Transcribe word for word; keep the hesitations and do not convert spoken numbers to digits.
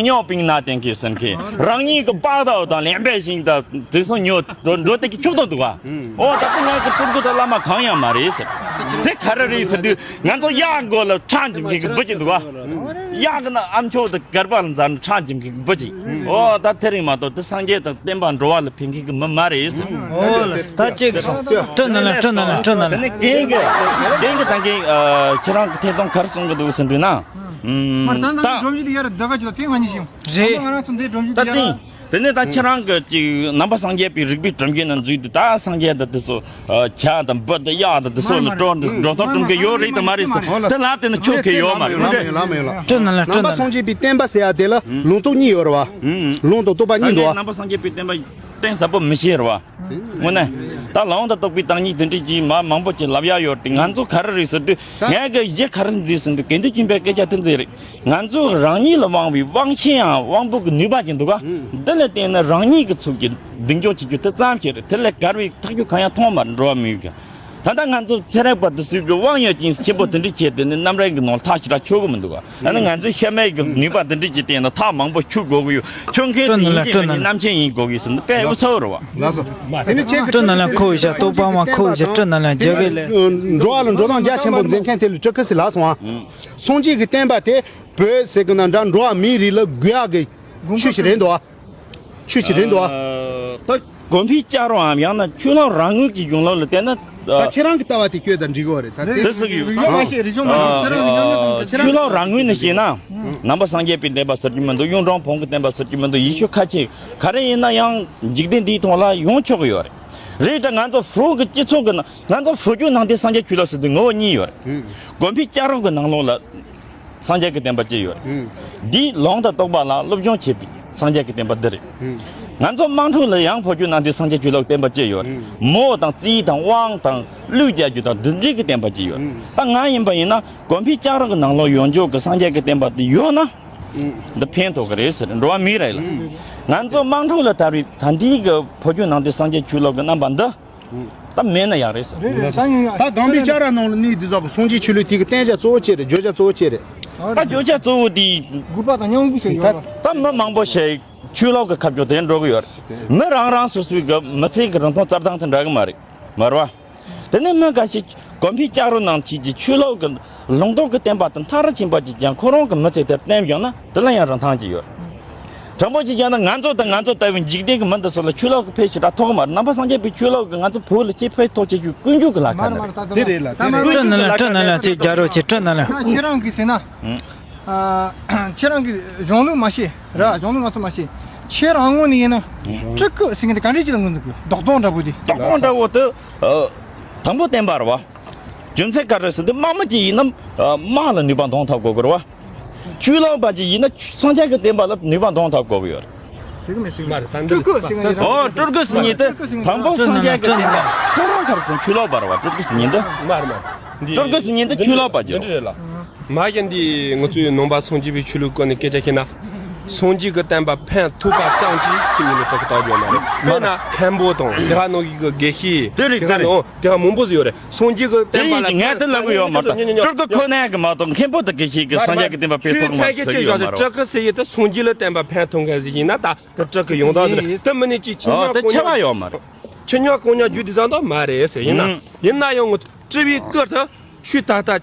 ཉོ་པིང་ན་ཏེང་གི་སེམས་ཁེ་རང་ཉིད་ཀྱི་པགས་དང་དང་ལེན་པའི་ཞིང་དང་དེ་སོང་ཉོ་འགྲོ་འགྲོ་དེ་གི་ཆོག་ཏོ་འདུག་ག་ཨོ་ད་ལྟ་ང་གི་སྤྲུལ་སྐུ་དང་བླ་མ་གང་ཡང་མ་རེད་ཟེར། དེ་ག་རེ་རེད་ཟེར་དུས་ང་ཚོ་གཡག་མགོ་ལ་ཁྲག་འཇིབ་མཁན་གྱི་བུ་གཅིག་འདུག་ག་གཡག་གི་ན་ཨ་མཆོག་དང་སྒལ་པ་ལ་འཛར་ནས་ཁྲག་འཇིབ་མཁན་གྱི་བུ་གཅིག་ཨོ་ད་དེ་རིང་མ་གཏོགས་དེ་སངས་རྒྱས་དང་བསྟན་པ་འགྲོ་བ་ལ་ཕན་མཁན་གྱི་མི་མ་རེད་ཟེར། ཨོ་ལ་ད་ཅིག་སོང་། སྤྲོ་ན་ལ་སྤྲོ་ན་ལ་སྤྲོ་ན་ལ། དེ་ནས་རྒན་གྱི་རྒན་གྱི་ད་གིན་ཁྱེད་རང་གི་ཐད་གཏོང་ག་རེ་གསུང་གི་འདུག་ཟེར་འདུག་ན། མར་ད་ད་ད་སྒྲོམ་གཞི་དེ་ཡར་ལྡོག་ག་ཅིག་ད་དེ་ང་གཉིས་ཤིང་རེད། ང་རང་ཚོ་འདི་སྒྲོམ་གཞི་ད་དེ་ཡར་དེ་ནས་ད་ཁྱེད་རང་གི་ཅིག་ནང་པ་སངས་རྒྱས་པའི་རིག་པའི་གྲུབ་འབྲས་ནང་འཛུལ་དུས་ད་སངས་རྒྱས་ད་དེ་ཚོ་བྱ་དང་འབུ་དང་གཡག་དང་དེ་ཚོ་ལ་སྤྲོ་འདི་འགྲོ་སྟངས་སྒྲུབ་མཁན་ཡོད་རེད་དང་མ་རེད་ཟེར་དེ་ལབ་དེ་ནི་ཆོག་གི་ཡོད་མ་རེད། ལ་མ་ཡོད་ལ་མ་ཡོད་ལ། སྤྲོ་ན་ལ་ནང་པ་སྤྲོ་ན་ལ། སངས་རྒྱས་པའི་བསྟན་པ་ཟེར་ཡ་དེ་ལ་ལུང་རྟོགས་གཉིས་ཡོད་རེད་བ། ལུང་དང་རྟོགས་པ་གཉིས་འདུག་བ། ནང་པ་སངས་རྒྱས་པའི་བསྟན་པ་གཏིང་ཟབ་པོ་མི་ཤེས་རེད་བ། དངོས་གནས། ད་ལུང་དང་རྟོགས་པའི་བདག་ཉིད་དེ་འདྲ་ཅིག་མ་མང་པོ་ཅིག་ལབ་ཡ་ཡོད་དེ་ང་ཚོ་ག་རེ་རེད་ཟེར་དུས་ད་ངས་གི་གཞི་ག་རེ་འཛིན་ཟེར་དུས་དགེ་འདུན་ཆོས་འཕེལ་སྐད་ཆ་དེ་འཛིན་རེད། ང་ཚོ་རང་ཉིད་ལ་དབང་བའི་དབང་ཤེད་ཡང་དབང་པོ་གི་ནུས་པ་ཅིག་འདུག་ག་འདི་ལ་བརྟེན་ནས་རང་ཉིད་ཀྱི་ཚུལ་གྱིས་གདེང་འཇོག་བྱེད་རྒྱུ་དེ་ཙམ་ཞིག་རེད། དེ་ལས་བརྒལ་བའི་ཐག་གཅོད་གང་ཡང་མཐོང་མ་འགྲོ་བ་མི་ཡོད་ཀྱང་། ད་ལྟ་ང་ཚོ་ཚན་རིག་པ་དེ་ཚོས་གི་དབང་ཡོད་ཅིང་ཆེན་པོ་དེ་འདྲ་བྱས་ཏེ་ནི་གནམ་རའི་གི་ནང་ཐག་ཞེ་དྲག་ཆོད་གི་མི་འདུག་ག་ཨ་ནི་ང་ཚོའི་ཤ་མེད་ཀྱི་ནུས་པ་འདི་འདྲ་ཅིག་བསྟན་ན་ཐག་མང་པོ་ཆོད་དགོས་ཀྱི་ཡོད། ཆོད་མཁན་དེ་ཡིན་གཅིག་མིན་གཉིས་རྣམ་མཁྱེན་ཡིན་དགོས་ཀྱི་ཟེར་ན་དཔེ་ཨུ་ཚུགས་རེད་བ། ལགས་སོ། དེ་ནི་ཁྱེད་ཀྱི་སྤྲོ་ན་ལ་ཁོ་བཞག་རྟོགས་པ་མ་ཁོ་བཞག་སྤྲོ་ན་ལ་རྒྱ་བལ་ལས། འགྲོ་བ་ལ་འགྲོ་སྟངས་རྒྱ་ཆེན་པོ་འཛིན་མཁན་དེ་ལ་སྤྲུལ་སྐུ་ཟེར་ལབ་སོང་ཨ། སངས་རྒྱས་ཀྱི་བསྟན་པ་དེ་བོད་ཟེར་གི་ན་འདྲ་འགྲོ་བ་མིའི་རིགས་ལ་དགོས་ཡག་གི་ཆོས་ཤིག་རེད་འདུག་ཨ། ཆོས་ཤིག་རེད་འདུག་ཨ། ད་དགོན་པའི་བསྐྱར་རོ་འམ་ཡང་ན་ཆོས་ལུགས་རང་ངོས་ཀྱི་གཞུང་ལུགས་ལ་བལྟས་ན། ད་ཁྱེད་རང་གི་ལྟ་བ་དེ་བསྐྱོད་དང་འགྲིག་གི་རེད་ད་དེ། དེ་ཟེར་གི་ཡོད། རིག་གཞུང་མ་ཤེས་རིག་གཞུང་མ་ཤེས་ཁྱེད་རང་གི་ཉམས་ལེན་དང་ཁྱེད་རང་ཆོས་ལུགས་རང་ངོས་ནས་བཤད་ན། ནང་པ་སངས་རྒྱས་པའི་བསྟན་པ་ཟེར་གྱི་མི་འདུག་གཡུང་དྲུང་བོན་གྱི་བསྟན་པ་ཟེར་གྱི་མི་འདུག་ཡེ་ཤུ་ཁ་ཆེ་ག་རེ་ཡིན་ན་ཡང་འཇིག་རྟེན་འདིའི་ཐོག་ལ་ཡོང་ཆོག་གི་ཡོད་རེད། རེད་ད་ང་ཚོ་བོད་ཀྱི་སྤྱི་ཚོགས་ཀྱི་ནང་ང་ཚོ་བོད་བརྒྱུད་ནང་བསྟན་སངས་རྒྱས་ཆོས་ལུགས་ཟེར་དུས་ངོ་བོ་གཉིས་ཡོད་རེད། དགོན་པའི་བསྐྱར་རོ་གི་ནང་ལོགས་ལ། སངས་རྒྱས་ཀྱི་བསྟན་པ་གཅིག་ཡོད་རེད། ཨུམ། འདིའི་ལུང་དང་རྟོགས་པ་ལ་སློབ་སྦྱོང་བྱེད་པའི་སངས་རྒྱས་ཀྱི་བསྟན་པ་འདི་རེད། ཨུམ། ང་ཚོ་དམངས་ཁྲོད་ལ་ཡང་བོད་བརྒྱུད་ནང་བསྟན་སངས་རྒྱས་ཆོས་ལུགས་བསྟན་པ་གཅིག་ཡོད་རེད། ཨུམ། མོ་དང་རྩིས་དང་དབང་དང་གླུ་རྒྱག་རྒྱུ་དང་འདི་འདྲའི་གི་བསྟན་པ་གཅིག་ཡོད་རེད། ཨུམ། ད་ང་ཡིན་པ་ཡིན་ན་དགོན་པའི་ལྕགས་རོང་གི་ནང་ལོགས་ཡོང་འཇོག་གི་སངས་རྒྱས་ཀྱི་བསྟན་པ་འདི་ཡོད་ན། ཨུམ། འདི་ཕན་ཐོགས་ཀྱི་རེད་ཟེར་འགྲོ་བ་མི་རེད་ལ། ཨུམ། ང་ཚོ་དམངས་ཁྲོད་ལ་དར་བའི་ད་འདིའི་གི་བོད་བརྒྱུད་ནང་བསྟན་སངས་རྒྱས་ཆོས་ལུགས་ཀྱི་རྣམ་པ་འདི། ད་མེད་ན་ཡག་རེད་ཟེར། རེད་རེད་ད་ཡིན་ཡང་ད་སྒང་པའི་ལྕགས་ར་ནང་ལ་གནས་འདི་ཚོ་གི་སངས་རྒྱས་ཆོས་ལུགས་དེ་གི་བསྟན་བྱ་གཙོ་བོ་ཅི་རེད། བརྗོད་བྱ་གཙོ་བོ་ཅི་རེད། ད་བརྗོད་བྱ་གཙོ་བོ་དེ། དགོས་པ་དང་སྙོམས་འཇུག་ཟེར་ཡོད་པ། ད་མི་མང་པོ་ཞིག་ཆོས་ལུགས་ཀྱི་ཁ་ཕྱོགས་དེ་འགྲོ་གི་ཡོད་རེད། མི་རང་རང་སོ་སོའི་གི་མི་ཚེ་གི་རིན་ཐང་རྩ་བཏང་དེ་འདྲ་གི་མ་རེད། མ་རེད་བ། དེ་ནས་མི་འགའ་ཞིག་དགོན་པའི་ལྕགས་རོ་ནང་ཆོས་ཀྱི་ཆོས་ལུགས་ཀྱི་ལུང་རྟོགས་ཀྱི་བསྟན་པ་དང་མཐར་ཕྱིན་པ་ཅིག་ཀྱང་ཁོ་རང་གི་མི་ཚེ་དེར་བསྟན་བཞག་ན་དེ་ལ་ཡང་རིན་ཐང་ཅིག་ཡོད། དྲང་པོ་ཅིག་བཤད་ན་ང་ཚོ་དང་ང་ཚོ་ལྟ་བུའི་འཇིག་རྟེན་གྱི་མི་འདི་ཚོ་ལ་ཆོས་ལུགས་ཀྱི་ཕན་ཞེ་དྲག་ཐོགས་ཀྱི་མ་རེད། ནང་པ་སངས་རྒྱས་པའི་ཆོས་ལུགས་ཀྱིས་ང་ཚོ་བོད་ལ་ཅི་ཕན་ཐོགས་ཅེས་ཞུ་ཀུན་སྤྱོད་ཀྱི་ལ་ཁ་ནས་རེད། དེ་རེད་ལ་དེ་རེད། སྤྲོ་ན་ལ་སྤྲོ་ན་ལ་ཅིག་རྒྱ་རོ་ཅིག་སྤྲོ་ན་ལ། ད་ཁྱེད་རང་གིས་ཟེར་ན། ཨ། ཁྱེད་རང་གིས་གཞུང་ལུགས་མ་ཤེས་ར། གཞུང་ལུགས་ང་ཚོ་མ་ཤེས། ཁྱེད་རང་ངོས་ནས་ཡིན་ན། སྤྲུལ་སྐུ་ཟེར་མཁན་དེ་ག་འདྲས་ཅིག་ལ་ངོས་འཛིན་དགོས། རྡོག་རྡོག་འདྲ་པོ་དེ། རྡོག་རྡོག་འདྲ་པོ་དེ། ཨ། དང་པོ་བསྟན་པ་རེད་བ། རྒྱུ་མཚན་ག་རེ་ཟེར་དུས་དམག་མི་གཅིག་ཡིན་ན། དམག་ལ་ནུས་པ་འདོན་ཐབས་དགོས་ཀྱི་རེད་བ། ཆོས་ལུགས་པ་གཅིག་ཡིན་ན་སངས་རྒྱས་ཀྱི་བསྟན་པ་ལ་ནུས་པ་འདོན་ཐབས་དགོས་ཀྱི་ཡོད་རེད། ཟེར་གི་མེད་ཟེར་གི་མ་རེད། ད་འདི་སྤྲུལ་སྐུ་ཟེར་མཁན་དེ། ཨོ་སྤྲུལ་སྐུ་ཟེར་མཁན་དེ། དང་པོ་སངས་རྒྱས་ཀྱི་བསྟན་པ་ཁོ་རང་ག་རེ་ཟེར་ཆོས་ལུགས་པ་རེད་བ། སྤྲུལ་སྐུ་ཟེར་མཁན་དེ། མ་རེད་མ་རེད། འདི་སྤྲུལ་སྐུ་ཟེར་མཁན་དེ་ཆོས་ལུགས་པ་ཅིག་འདི་འདྲ་རེད་ལ། མ་གཞི་འདི་ང་ཚོའི་ནང་པ་སངས་རྒྱས་པའི་ཆོས་ལུགས་སྐོར་ནས་སྐད་ཆ་བཤད་ན། སངས་རྒྱས་ཀྱི་བསྟན་པ་ཕན་ཐོགས་པ་ཙམ་གྱིས་ཁྱེད་གཉིས་ལ་སྤྲུལ་སྐུ་བཏགས་ཡོད་མ་རེད། དཔེར་ན་མཁན་པོ་དང་དེ་ག་ནང་བཞིན་གྱི་དགེ་བཤེས། དེ་རེད་དེ་ག་རེད། ནང་དེ་ག་མང་པོ་ཟིག་ཡོད་རེད། སངས་རྒྱས་ཀྱི་བསྟན་པ་ལ་དེ་ཡིན་གྱི་ངས་དེ་ལབ་གི་ཡོད་མ་གཏོགས། སྤྲུལ་སྐུ་ཁོ་ན་གི་མ་གཏོགས་མཁན་པོ་དང་དགེ་བཤེས་ཀྱི་སངས་རྒྱས་ཀྱི་བསྟན་པ་ཕན་ཐོགས་མ་ཟེར་གི་ཡོད་མ་རེད། སྤྲུལ་སྐུ་ཟེར་ཡས་དེ་སངས་རྒྱས་ལ་བསྟན་པ་ཕན་ཐོགས་མཁན་ཟིག་ཡིན་ན་ད་དེ་སྤྲུལ་སྐུ་ཡོང་ཐབས་མེད། དེ་མིན་ནས་ཅིག་ཁྱི་ཉོ་ཨོ་དེ་ཁོ་ཆེ་ཉོ་བ་ཡོད་མ་རེད། ཁྱི་ཉོ་ཁོ་ཉོ་རྒྱུ་དེ་བཟང་དོ་མ་རེད་ཟེར་ཡིན་ན། ཨང་། ཡིན་ན་ཡང་ངོ་སྤྲུལ་པའི་སྐུ་དེ་ཤུལ་ད་ལྟ།